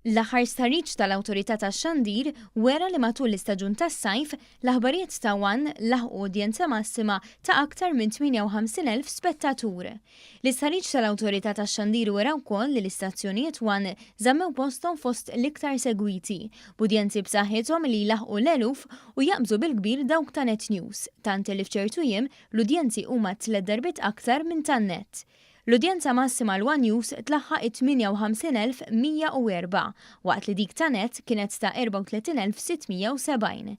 L-aħħar stħarriġ tal-Awtorità tax-Xandir wera li matul l-istaġun tas-sajf, l-aħbarijiet ta' one laħqu udjenza massima ta' aktar minn 58,000 spettatur. L-istħarriġ tal-Awtorità tax-Xandir wera wkoll li l-istazzjonijiet one żammew posthom fost l-iktar segwiti, b'udjenzi b'saħħithom li jlaħħqu l-eluf u jaqbżu bil-kbir dawk ta' Net News, tant li f'ċertu jiem l-udjenzi huma tliet darbiet aktar minn tan-Net. L-udjenza massima l One News tlaħħaq it-58,104, waqt li dik ta' Net kienet ta' 34,670.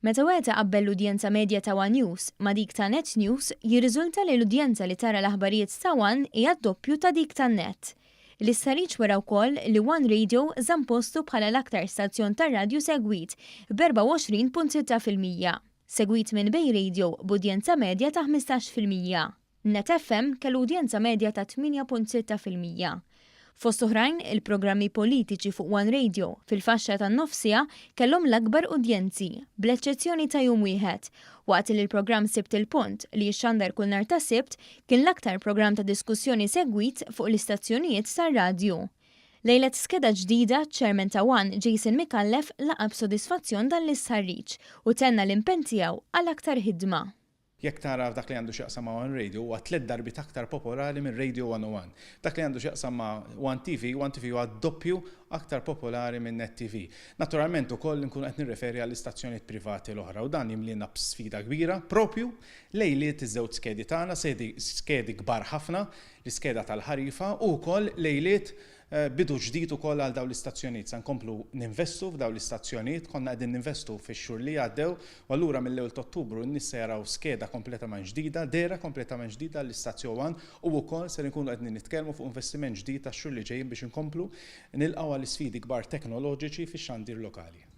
Meta wieħed iqabbel l-udjenza medja ta' One News ma' dik ta' Net News, jirriżulta li l-udjenza li tara l-aħbarijiet ta' One hija d-doppju ta' dik tan-Net. L-istħarriġ wera wkoll li One Radio żamm postu bħala l-aktar stazzjon tar-radju segwit b'24.6%, segwit minn Bay Radio b'udjenza medja ta' 15%. Net FM kellu udjenza medja ta' 8.6%. Fost oħrajn, il-programmi politiċi fuq One Radio fil-faxxa tan-nofs siegħa kellhom l-akbar udjenzi, bl-eċċezzjoni ta' jum wieħed, waqt li l-programm Sibt il-Punt li jixxandar kull nhar ta' Sibt kien l-aktar programm ta' diskussjoni segwit fuq l-istazzjonijiet tar-radju. Lejlet skeda ġdida, chairman ta' One Jason Micallef laqa' b'sodisfazzjon dan l-istħarriġ u tenna l-impenn tiegħu għal aktar ħidma. Jekk tara dak li għandu x'jaqsam ma' One Radio huwa tliet darbiet aktar popolari minn Radio 101. Dak li għandu x'jaqsam ma' One TV, One TV huwa doppju aktar popolari minn Net TV. Naturalment ukoll nkunu qed nirreferi għall-istazzjonijiet privati l-oħra u dan jimlina b'sfida kbira propju lejliet iż-żewġ skedi tagħna, skedi kbar ħafna, l-iskeda tal-ħarifa u wkoll lejliet bidu ġdid ukoll għal dawn l-istazzjonijiet. Se nkomplu ninvestu f'dawn l-istazzjonijiet, konna qegħdin ninvestu fix-xhur li għaddew u allura mill-ewwel ta' Ottubru n-nies se jaraw skeda kompletament ġdida, dehra kompletament ġdida għall-istazzjon One u wkoll ser inkunu qegħdin nitkellmu fuq investiment ġdid għax-xhur li ġejjin biex inkomplu nilqgħu għall-isfidi kbar teknoloġiċi fix-xandir lokali.